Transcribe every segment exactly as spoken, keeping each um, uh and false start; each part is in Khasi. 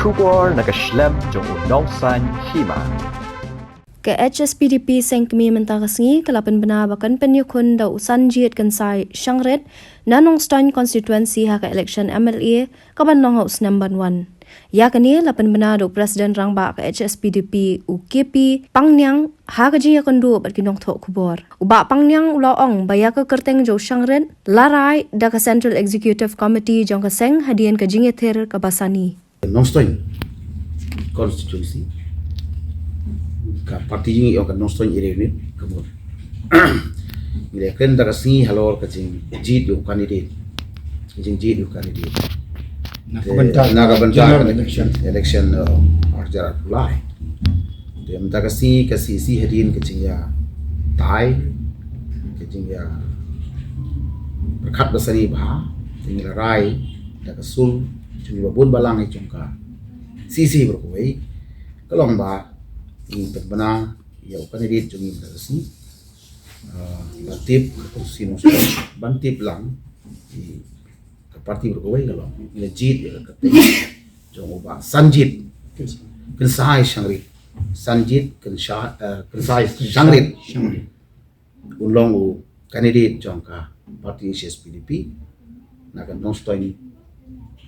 Khubor na ka shlem jong u nongsan hima. Ka H S P D P Seng Kmie mynta ka sngi ka la pynbna ba kan pynïakhun da u Sanjit Kynsai Shangrit na Nongstoiñ constituency ha ka election M L A ka ban long ha u snem ban wan. Ïa kane la pynbna da u President Rangbah ka H S P D P u K P Pangniang ha ka jingïakynduh bad ki nongthoh khubor. U Bah Pangniang u la ong ba ïa ka kyrteng jong u Shangrit la rai da ka Central Executive Committee jong ka seng hadien ka jingïathir kaba sani. Nongstoiñ constituency, ka party jong ngi ong ka Nongstoiñ Area Unit, ka mut ngi la kren da ka sngi halor ka jingjied ïa u candidate, ka jingjied ïa u candidate. Na ka bynta, na ka bynta general election, election, uh, ar hajar arphew lai. Te mynta ka sngi ka C E C hadien ka jingïatai, ka jingïapyrkhat ba sani bha, ka jingïarai da ka sur jong ngi ba bun balang jong ka C E C baroh kawei, ka long ba ngi pynbna ïa u candidate jong ngi mynta ka sngi. Ah, ban tip ka constituency, ban tip lang ïa ka party baroh kawei ka long ngi la jied ïa ka kyrteng jong u Bah Sanjit Kynsai Shangrit. Sanjit Kynsha-, eh, Kynsai Shangrit. Shangrit. Un long u candidate jong ka party H S P D P na ka Nongstoiñ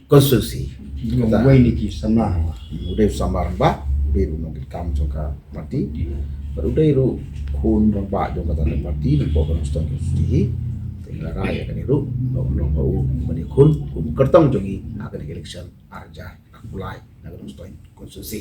constituency. Uwei na ki samla. U dei u samla rangbah, u dei u nongkitkam jong ka party. Bad u dei ruh khun rangbah jong kata ka party, napoh ka Nongstoiñ constituency. Te ngi la rai ïa kane ruh, ba un long ba u ban ïakhun kum u kyrtong jong ngi ha kane ka election ar hajar arphew lai na ka Nongstoiñ constituency.